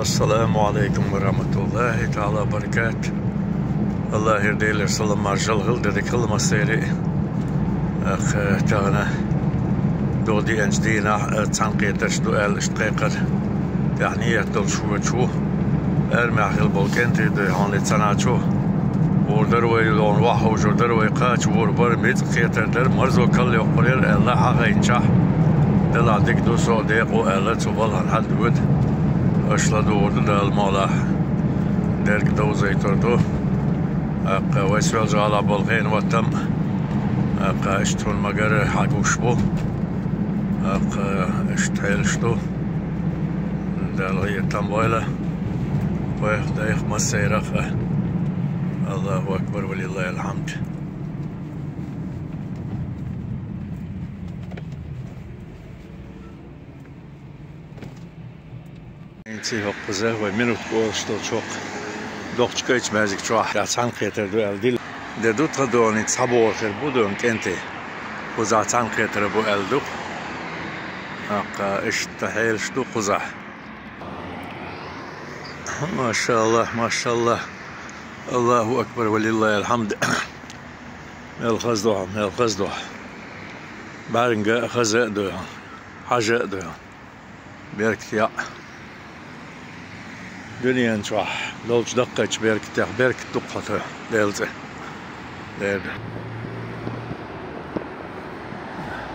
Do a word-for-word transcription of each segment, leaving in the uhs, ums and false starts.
Ассаламу Ӏалайкум ва рахьматуллахӀи таӀала ва баракатухӀ. АллахӀера, Делера салам-маршалла хилда дика хила массеран а. ТӀаккха тахана догӀа деанчу дийнахь, а, цхьаьнакхетарш ду аьлла иштта кхайкхар тӀехь нийят долуш воьдуш ву. Армехь хилла болу кӀентий дуй хьуна, цхьаьначо. Вора дара вай, лоьхна ваха хьовжур дара вай, кхача вора бара, мицкъ кхетар дара, марзо калла йоккхур яра аьлла, хьахайначохь, делахь дика ду, со а декъо аьлла, цу балхана хьал доьду. Аша ладугӀур ду Дала мукъалахь, дерг довзуьйтур ду. ТӀаккха вай Соьлжа-ГӀалахь болу хенан хӀоттам, тӀаккха иштта хӀума ма-гарра хьан гуш бу. ТӀаккха иштта хьелаш ду. Дала гӀайгӀа там бойла вайх, дайх, массерах а. АллахӀу акбар, ва лиллахӀил хьамд. ХӀинца хӀокхуза вай минутка олуш долчу хӀокху доккхачу кӀайчу маьждиг чохь цхьаьнакхетар ду аьлла дилла. Де ду тхан доьху, цхьабогӀур хир бу доьху кӀентий. Кхузахь цхьаьнакхетар бу аьлла ду-кх. ТӀаккха иштта хьелаш ду кхузахь. МашаАллахӀ, машаАллахӀ. АллахӀу акбар, ва лиллахӀил хьамд. Мел хаза ду хьо, мел хаза ду хьо. БӀаьрга а хаза а ду хьо, хьажа а ду хьо. Беркате яӀ. Дуьнен чохь долчу даккхийчу беркатех беркат ду-кх хьо тхан, Делан цӀе. Лерда.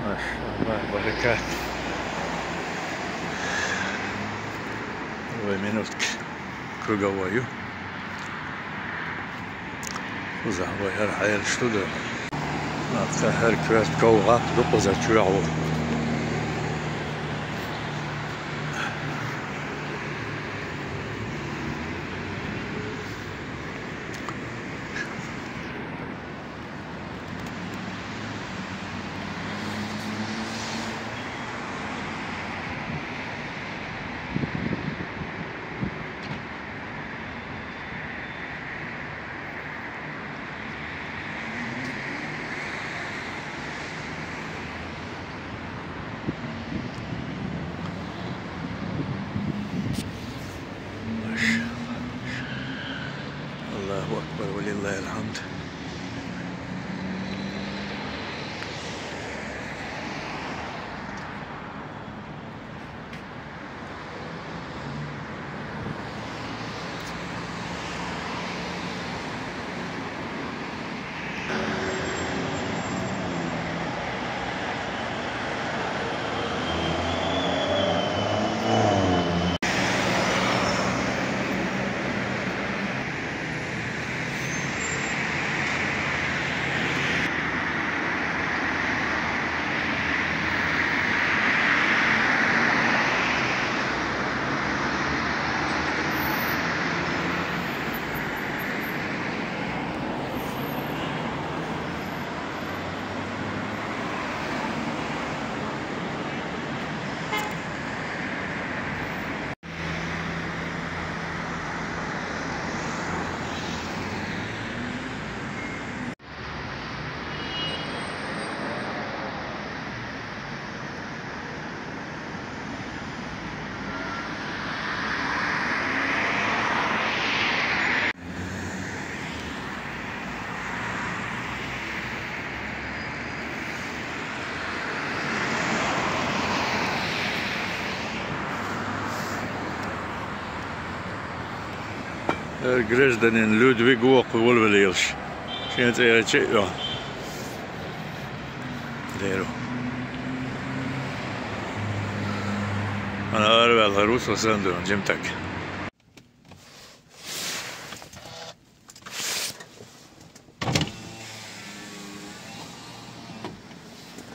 МашаАллахӀ, баракат. Вай минутка круговой ю. Кхузахь вай хӀара хьелаш ду ду. ТӀаккха хӀара коьрта ков-гӀап ду кхуза чоьхьа ву. АллахӀу акбар, ва лиллахӀил хьамд. Э, гражданин Людвиг воккху волавелла йолуш. Шен цӀе яьлча а йо. Дера. Ана араваьлла хӀара ву со санна дуьйна, жимтаг.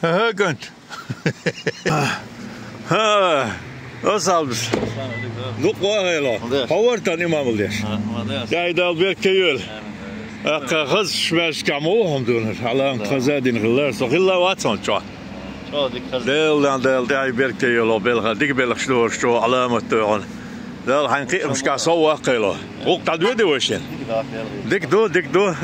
ХӀа, кӀант. ХӀа, Осалбис. Дукха вахийла. Молодец. Хьо вара тхан имамал деш? ХӀа, молодец. Дай Дала беркате йойла. Амин. ТӀаккха хазачу маьждигехь ма ву хьуна дуьйна, хьалам хаза а дина хилла. Со хилла вац хьуна чохь. Дела, Дела, тӀаьхье беркате йойла белхан, дика белхаш дохуш чӀогӀа Ӏаламат ду хьуна. Дала хьайн кхиамашкахь сов ваккхийла. ГӀуллакх дӀадоьдий вай шена? Дика ду, дика ду.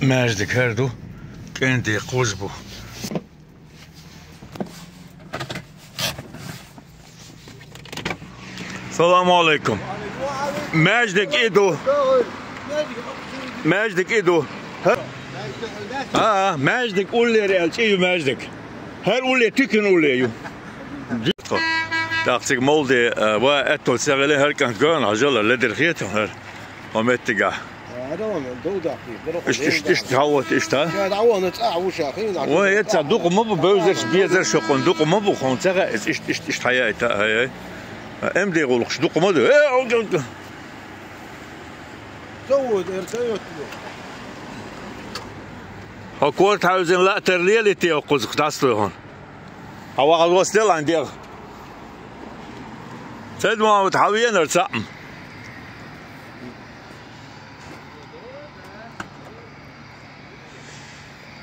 Маьждиг хӀара ду. КӀентий кхузбу. Салам алейкум. Маьждиг и ду. Маьждиг и ду. ХӀа? А, а, маьждиг уллера аьлла, чӀи ю маьждиг. ХӀара улле туькин улле ю. ТӀаккха цига молде, а, ва аьттув ца гӀеле, хӀара кӀант гоьна, хьажал, ледара хетар хӀара. Хьо меттига. Иштта, иштта, иштта, хьавот, иштта. Ой, эца дукха ма бу, бевзарш, безарш хӀокхун дукха ма бу, хьуна ца хаьа, иза иштта, иштта, иштта хьаяйта, хьаяй. М Д гӀулакхаш дукха ма ду. Э, о, о, о. Хьо корта хьаьвзина лаьтар лелийте хӀокхуза, дӀастой хьуна. Хьо вахьал вос делан дегӀ. Цед ма ву хьавенар цхьаъ.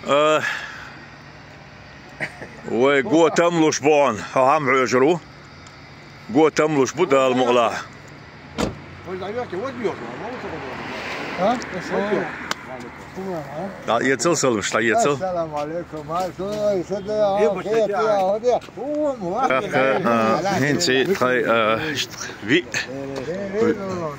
Э, вай го тамлуш бу хьуна, хьо хӀама хьоьжур ву. Го тамлуш бу Дала мукъалахь. ДӀаэцал саламаш, дӀаэцал. Ассаламу алейкум. ТӀаккха, а, хӀинца тхай, а, виъ.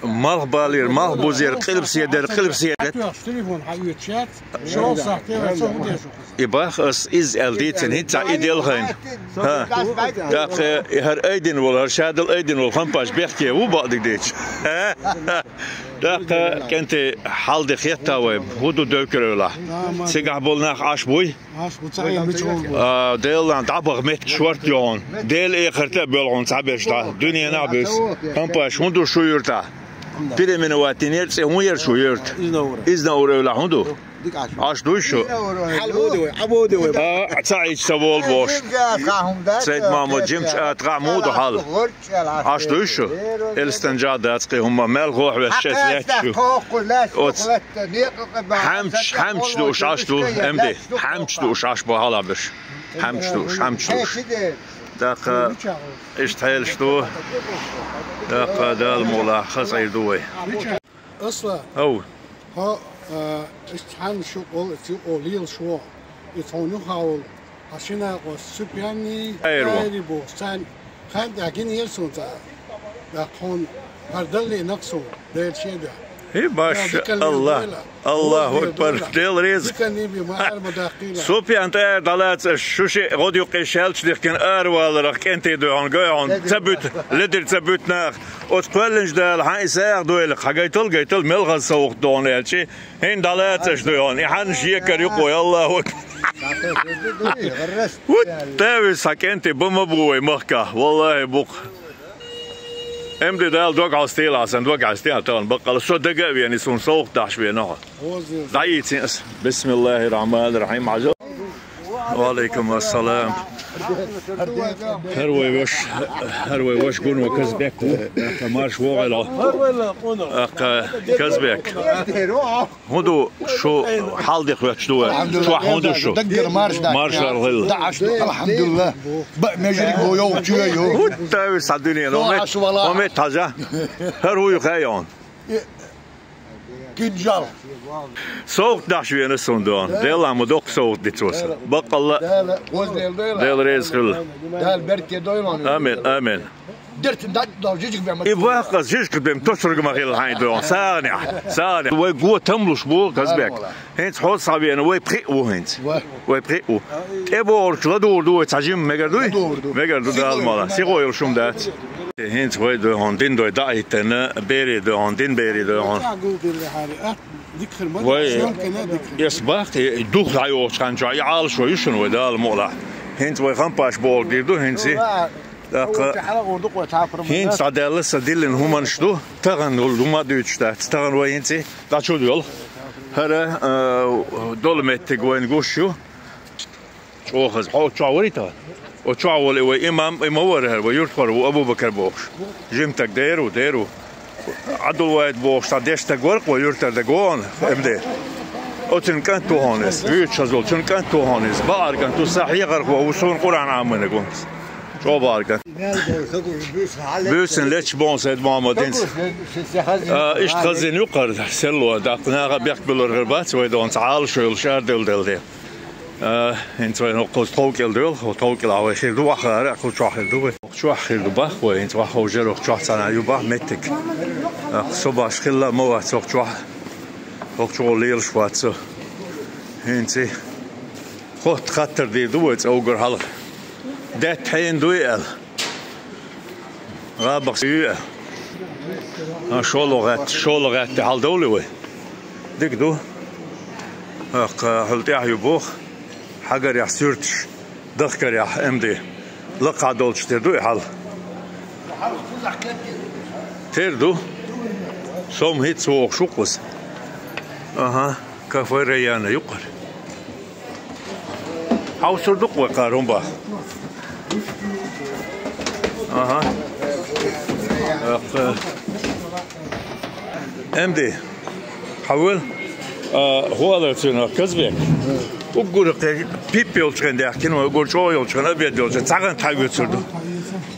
Малхбалера, малхбузера, къилбседера, къилбседера. Телефон хьаоьцуш яц, шел сахьте вац, хӀун деш ву? И бах ас иза аьлла дийцина, хӀинца и делхайна. ХӀа. ТӀаккха и хӀара айдина волу, хӀара шадал айдина волу Хампаш бехке ву бакъдиг дийцича. ТӀаккха кӀентий хьал де хетта вай, хӀун ду девкар эвлахь? Цигахь болу нах Ӏаш буй? Ӏаш бу, ца Ӏийна мича гӀур бу? А, Делан дӀабаха меттиг шорта йогӀун. Дела эхарта а боьлхьун цхьаберш дӀа. Дуьненахь а буьйса. Хампаш, хӀун ду шу юьртахь? Переименовать динера цӀе, хӀун яра шу юьрта? Изна ур. Изна ур эвлахь хӀун ду? Ӏаш дуй шу? Хьал муха ду вай? Ӏа муха ду вай? А, ца Ӏийча ца волу бохуш. Сайд-Мамад, жимачу атагӀахь муха ду хьал? Ӏаш дуй шу? Элстанжа дац кхин хӀумма, мел хохь веш шайца лаьтташ ю. Оц хьаьмчаш, хьаьмчаш дууш Ӏаш ду, М Д. Хьаьмчаш дууш Ӏаш бу хьалаберш. Хьаьмчаш дууш, хьаьмчаш дууш. ТӀаккха иштта хьелаш ду. ТӀаккха Дала мукъалахь хаза Ӏийр ду вай. Аслан, ау, хьо, а, иштта хьанна шу къол, цу къол лелаш ву, и тхуна юха волу, хьан шина къос Супьянний, Айро. Айри бу, царна хан тӀехь гина ера суна цара. ТӀаккха хьуна хӀара далле нах суна, Дела шен дуьхьа. И баш, Аллах, Аллаху акбар, Дела реза. Диканний би ма ара ма даккхийла. Супьян тӀера дӀалаца аша, шу шиъ гӀод юккъе шаьлча дихкина араваларах кӀентий дуьхьал гой хьуна, ца буьту, ледира ца буьту нах. Оцу кхоьллинчу Дала хьан и сагӀа дойла, хьан гайтал, гайтал, мел хаза совгӀат дохуна аьлчи, хӀинца дӀалацаш ду хьуна, и хьанаш екар юкъо, Аллаху акбар. ХӀуттавис хьан кӀентий ба ма бу вай махкахь, валлахӀи бу-кх. М Д Дала дог хьалстийла сан, дог хьалстийла тахана баккъала, со дага а вена, и суна совгӀат дахьаш вена хьо. ДӀаийцина ас. БисмиллахӀир-рахьманир-рахьим, хьажал. Ва Ӏалайкум ассалам. ХӀара вай ваша, хӀара вай ваша Гуно Казбек ву. Аккха марш вогӀийла. Аккха Казбек. ХӀун ду шу хьал де хоьттуш ду вай? Чохь хӀун ду шу? Даггара марш дац. Маршалла хила. ДӀа Ӏаш ду, алхьамдулиллах. Баа межриг бу йовчу ю. ХӀуттавис хьан дуьне, хӀумет, хӀумет хьажа. ХӀара хӀун ю хаьий хьуна? Кинжал. СовгӀат дахьаш вена суна дона. Делахь ма доккха совгӀат дицо сан. Баккъалла. Дала гӀоздел дойла. Дела реза хила. Дала берке дойла. Амин, амин. Дертин дӀа долу жижиг бен ма. И баккъалла жижиг бен тосург ма хила хьайн дона. СагӀанехь, сагӀанехь. Вай го тамлуш бу, Казбек. ХӀинца хьо схьавена, вай пхиъ ву хӀинца. Вай. Вай пхиъ ву. ТӀебогӀург ладугӀур ду вай цхьа жимма, мегар дуй? ЛадугӀур ду. Мегар ду, Дала мала. Сихо йолуш хӀума дац. ХӀинца вай дойхьун дин дой дӀа а хӀиттина, берий дойхьун, дин берий дойхьун. Вай, эс баккхий, дух дӀайохучу хан чохь, и Ӏалашо ю шуна вай, Дала мукъалахь. ХӀинца вай Хампаш бохург дийр ду, хӀинца и. ТӀаккха хӀинца дӀадаьлла сан диллина хӀуманаш ду, тахана хӀума а дуьйцуш дац, тахана вай хӀинца и дӀа чу доьлху. ХӀара, а, долу меттиг вайна гуш ю. ЧӀогӀа хаза. Хьо оцу чохь варий тахана? Оцу чохь волу и вай имам, и ма вара хӀара, вай юьртахора ву Абу-Бакар бохуш. Жимтаг дер ву, дер ву. Ӏабдулвахьид бохуш, цхьа дешна стаг вара-кх вай юьртара дагахь, М Д. Оцуьнан кӀант ву хьуна иза. Вуьйцуш хаза волчун кӀант ву хьуна иза. Бакъара кӀант ву, сахьехархо ву, суна Къуръан Ӏамийна гун. ЧӀогӀа бакъара кӀант. Буьйсанна лечча боху Сайд-Мохьмад хӀинца. А, иштта хазина ю-кх хӀара селло, даккха наха бехк буьллур хир бац вай дона, цхьа Ӏалашо йолуш араделла делла де. А, хӀинца вай хӀокхуза тховкӀел доьлху, хӀо тховкӀел а вай хир ду, вахара а кху чохь хир ду вай. ХӀокху чохь хир ду бах вай, хӀинца вахховжар хӀокху чохь цхьана ю бах меттиг. А, со баш хилла ма вац хӀокху чохь, хӀокху чохь лелаш вац со. ХӀинца хотта хаттар дийр ду вай цӀа угар хьалха. Даьтта хьенан дуй аьлла. ГӀабах ю а. А, шолгӀа гӀатта, шолгӀа гӀатта хьал довлий вай? Дика ду. ТӀаккха хьула тӀаьхьа ю боху. Хьагарехь суьрташ, дахкарехь М Д. Лакхахь долчу тера ду и хьал? Тера ду. Сом хӀитца вогӀуш ву кхуза. Аха, кафе Раяна юккъара. Хьовсур ду-кх вай кхара хӀун бах. Аха. М Д. Хьавел. А, хӀу алар цуьнах, Казбек? Уггар кхе пип йолчу хен даьхкина вай, уггар чӀогӀа йолчу хен, обед йолчу хен, цхьа гӀант хьан вуьйцур ду?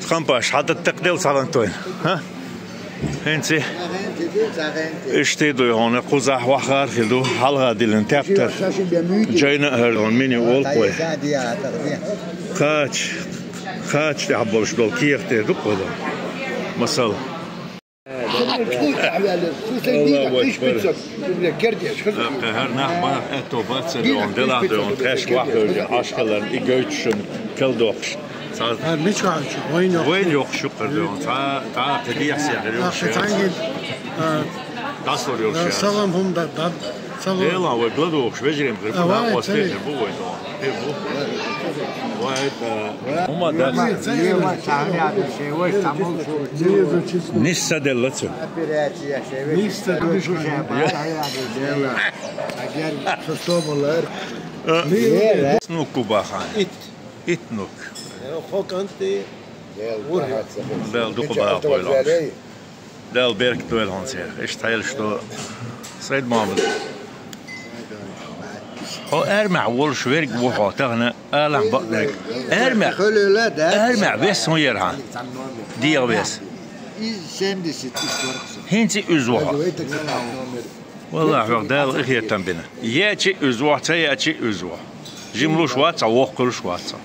Тхан паш, хьан дан такъдел цхьа гӀант вайна? ХӀа? ХӀинца. Иштта ду хьуна, кхузахь вахара хир ду, хьалха диллина тептар. Джайна а хӀара хьуна мини олу вай. Кхача, кхача тӀехь болуш долу кехат тӀе ду кху ду. Масала. Аллаху акбар. ХӀара нах бан аьтто бац а ду хьуна, делахь ду хьуна, тхаьш вахь вевзина, Ӏаш хиларна и гойтуш шуна калдоккхуш. Цхьа А, мичахь шу? Вайн йоккхуш. Вайн йоккхуш ю кхара ду. Цхьа, цхьа кхин дехьа сехьа ю. Ахь шу цхьаьнгге, а, дӀасур йолуш а, яц. Салам хӀума дан, дан, салам. Делахь вай гладугӀуш вежарий-м хир бу, а, вай накъостий цаьрга хир бу вай догӀу. Хир бу. Вай, а, хӀума дан. Вай цаьрга. Нисса делла цу. Нисса делла. Агар со собалар. Снукку бахан. Ит. Итнук. Хо кӀант и. Дала дукха бахьа бойла хьуна. Дала беркат дойла хьуна церан. Иштта хьелаш ду, Сайд-Мохьмад. Хьо армехь волуш верг ву хьо тахана, алахь бакъдерг. Армехь, армехь вес хӀун яра хьан? ДегӀа вес. ХӀинца и уьзу ву хьо. Валлахь, хьох Дала къинхетам бина. Яьчи уьзу ву хьо, ца яьчи уьзу ву хьо. Жима луш вац хьо, воккха луш вац хьо.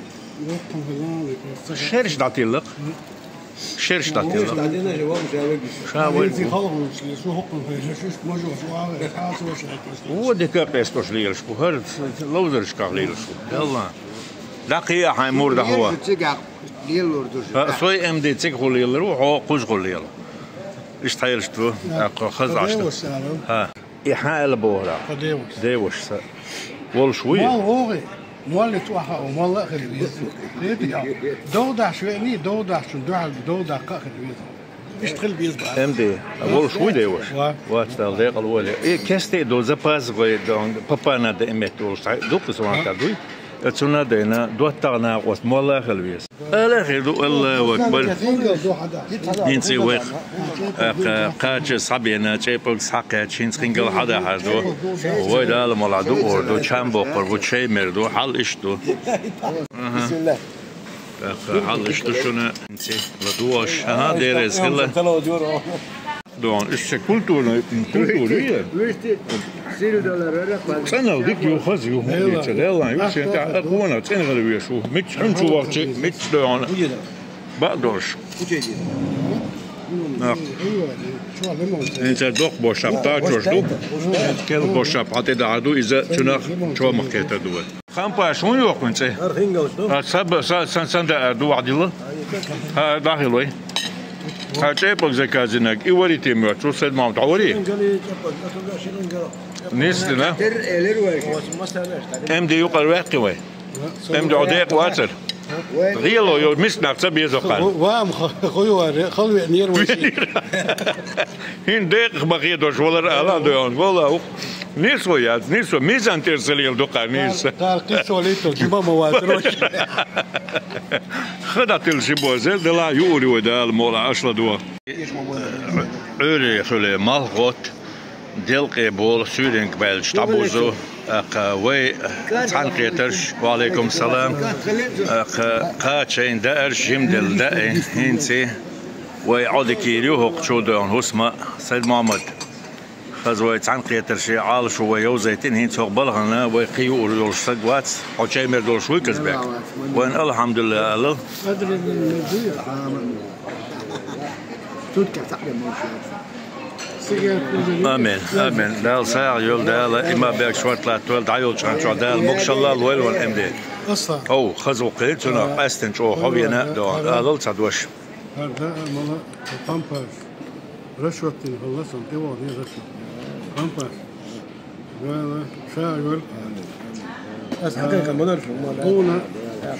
Шераш дӀатилла-кх. Шераш дӀатилла. Ша вай. Вон дика къестош лелаш бу, хӀара ловзаршках лелаш бу. Ялла. ДӀакхиа хьайн мур дӀахьо. Сой М Д цига хула лелар ву, хьо кхуза хула лела. Иштта хьелаш ду, тӀаккха хаза Ӏаш ду. ХӀа. И хьан аьлла бохурахь? Тхан деваша. Деваша сан. Волуш вуй? Мал вогӀий? Моллица охьа а ву, молла а хила веза. Дов дахьаш веаний, дов дахьачун дуьхьал дов даккха а хила веза. Иштта хила беза бац. М Д, а волуш вуй деваша? Ва. Вац, Дала декъала вале. И кесте а ду, запас гӀой ду, папана да и метта волуш. Дукха сан ван ка дуй? Цунна а дайна, доттагӀа накъост молла а хила веза. Ала хир ду, Аллаху акбар. ХӀинца вай, а, кха-, кхача схьабена, чӀепалг схьакхаьчча, хӀинца хингал хьадахьар ду. Вай Дала мала ду ор ду, чам боккхур бу, чай мер ду, хьал иш ду. Аха. ТӀаккха хьал иш ду шуна. ХӀинца ладугӀаш. Аха, дерриг хила. Дон, уьш ца культурный, культура ю. ЦӀанал дика ю, хаза ю, хӀун дийца, леллан ю, шен тӀехь а къона, цӀена гӀала веш ву. Мичча хьун чу вахчи, мичча дойгӀана. Бакъ долуш. Нах. ХӀинца доккха бошап тачош ду. ХӀинца кел бошап хьан тӀе дахьар ду, иза цунах чомах кхетар ду вай. Хампаш хӀун йоху хӀун цӀе? ХӀара хингалш ду. А, са, са, сан, сан даар ду вахдилла? ХӀа, дахил вай. ХӀа, чӀепалг заказинаг. И вари тем йоцу, Сайд-Мохьмад, хьо вари? Хингали, чӀепалг, а туда ширангала. Нислина? М Д юкъара ваьккхи вай? М Д хьо декъа вацар? ГӀело йо, миснах ца безо кхана. Вам, хо-, хо-, хо-, варе, халве, нервы. ХӀин декъах ма хедош валар ала а дойгӀун. Вала, ух. Нийсо яц, нийсо. Мизан тӀера ца лела дукха нийса. Дала кхин со летал, жима ма вац роч. Хада тил ши бозер, дала юури вай Дала мола ашла дуа. Ӏуьйре хуьле малх гӀот, делкъе болу суьйренга баьлча дӀабузу. Акха вай цхьаьнакхетарш, ва Ӏалайкум салам. Акха кхачайн даарш жимделла даи, хӀинций вай Ӏодикийр ю хӀокху чу доьгӀна хӀусма, Сайд-Мохьмад. Аз вай цхьаьнакхетарш, Ӏалашо вай йовзийтина, хӀинца хӀокху балхана вай кхин юур йолуш стаг вац, хьо чай мер долуш вуй, Казбек? Вайн алхьамдулиллахӀ алал. Амин, амин. Дала сагӀа йойла, Дала иман, беркат, шорта латтавойла, дӀайолчу хенахь чохь Дала могушаллал войла вайн, М Д. Ов, хаза ву кхин, цунах къаьстина чӀогӀа хьо вена а догӀу. Алал цхьа дош. ХӀара даа мала, Пампаш. Рашот дина хӀалла сан, тӀе вахана Рашот. Пампаш. Вала, ша йойла. Ас хьакхайкхина ма лара шу, ма лара. Хьуна,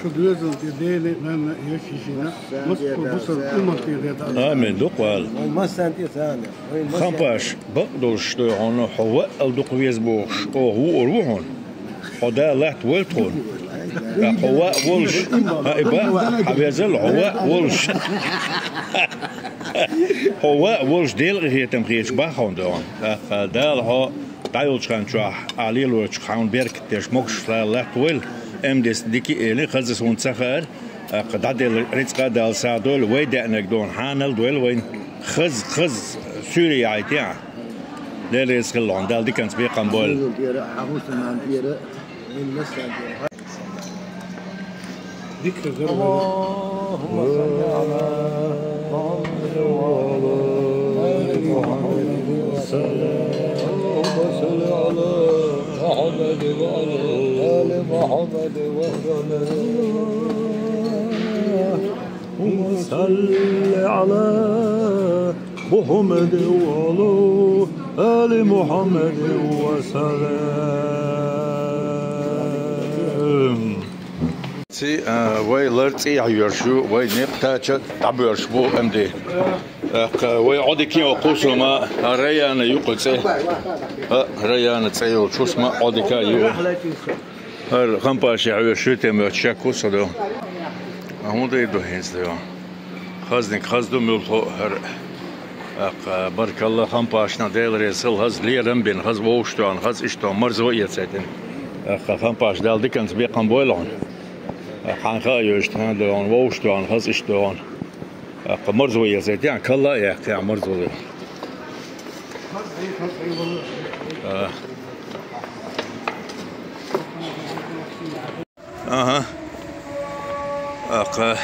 шу доьзал тӀе Дела, нанна, йиш йишина, массо а бусалба уммат тӀе Дела. Амин, дукха вала. Вайн массарна тӀе царна. Вайн массарна. Пампаш, бакъ долуш дуй хьуна, хьо ваал дукха веза бохуш, оха вуур ву хьуна. Хьо Дала латтавойла тхуна. Хьо ваал волуш, хьан и бан, хьан везал, хьо ваал волуш. Хьо ваал волуш Делан къинхетам хеташ бах хьуна догӀу. ТӀаккха Дала хьо дӀайолчу хенахь чохь, ахь лелочух хьуна беркат деш, могушалла латтавойла, М Д-с дика а элира, хаза суна ца хаьара, тӀаккха дӀаделла рицкъа а Дала сагӀа дойла, вай деанарг догӀу хьанал а дойла вайна, хаза, хаза суьйре яхьийтахьа. Дела реза хила хьуна, Дала диканца бекхам бойла. اللهم صل على محمد وعلى آل محمد وسلم. اللهم صل على محمد وعلى آل محمد وسلم. اللهم صل على محمد وعلى آل محمد وسلم. Ци, а, вай лар цӀехьа йоьрш ю, вай некъ тача дӀабоьрш бу М Д. ТӀаккха вай Ӏодика йо кхуссума, а, Раяна юкъа цӀе. А, Раяна цӀе йолчу хӀусма Ӏодика ю. ХӀара Хампашехь вуьйш ю те моьтту шек ву со ду. А хӀун дийр ду хӀинца ду? Хазниг хаза ду муьлхха а хӀара. ТӀаккха баркалла Хампашна, Дела реза хила, хаза лерам бина, хаза вовшахтоьхна, хаза иштта марзо а эцайтина. ТӀаккха Хампаш Дала диканца бекхам бойла хьуна. ТӀаккха хьан хаа йоьжуш тхан а дойгӀун, вовшахтоьхна, хаза иштта дойгӀун. ТӀаккха марзо эцайтина, калла а яьккхина марзо. А. Аха. ТӀаккха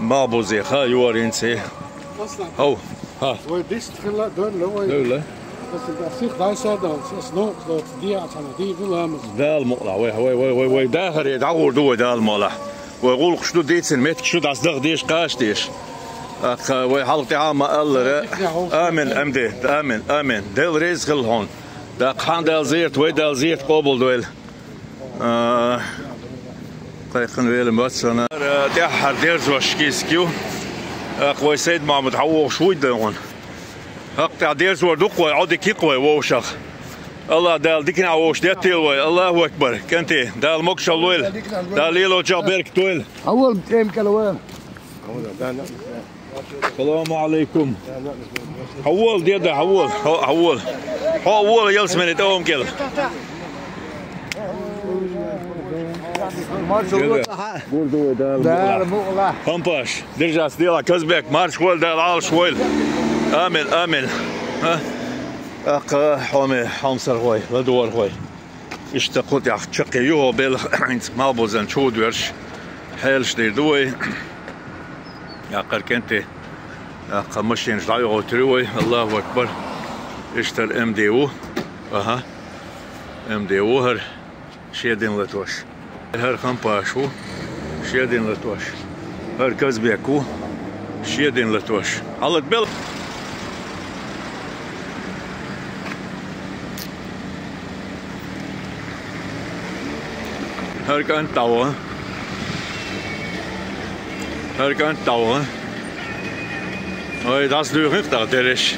Малхбузе хаа йора хӀинца. Аслан. Хьо. Хьа. Вай дист хилла а дойла вай. Дойла. Аса да сих дайса да, ас нохло диа цана ди гуламаз. Дала мукъалахь, вай, вай, вай, вай, вай дахаре дӀагӀур ду вай Дала мукъалахь. Вай гӀуллакхаш ду дийцина, меттигаш ду дӀасадаха дезаш, кхача дезаш. ТӀаккха вай хьалха тӀаьхьа ма-аллара. Амин, М Д, амин, амин. Дела реза хила хьуна. ТӀаккха хьан Дала зерат, вай Дала зерат къобалдойла. А, кхайкхина велла моццана. ТӀаьххьара дерзош кийсак ю. ТӀаккха вай Сайд-Мохьмад хьан вогӀуш вуй дайгӀун. ХӀакъ тӀехь дерзор ду-кх вай, Ӏодика йи-кх вай вовшах. Аллах Дала диканехь вовшах деттийла вай. Аллаху акбар. КӀентий, Дала могушалла лойла. Дала лелочохь беркат дойла. Хьан волу тӀем кӀела вай? Саламу алейкум. Хьан волу, деда, хьан волу? Хьо, хьан волу? Хьо а волу ялсамане тӀе ома кӀела. Деда. Гур ду вай Дала мукъалахь. Дала мукъалахь. Пампаш, держась делахь, Казбек, марша войла Дала, Ӏалаш войла. Амин, амин. ХӀа? ТӀаккха хьоме, хьомсархой, ладогӀархой. Иштта кху тӀехь чаккхе ю хӀо белха, хӀинца Малхбузан чу доьрзуш, хьелаш дийр ду вай. ТӀаккха кӀентий, тӀаккха машинаш дӀайохуьйтур ю вай. Аллаху акбар. Иштта хӀара М Д ву. Аха. М Д ву хӀара. Шен дин латош. ХӀара Хампаш ву, шен дин латош. ХӀара Казбек ву, шен дин латош. Хьалат бел. ХӀара кӀант дӀавахана. ХӀара кӀант дӀавахана. Ой, дӀасадуьйхира тӀаккха дерриш.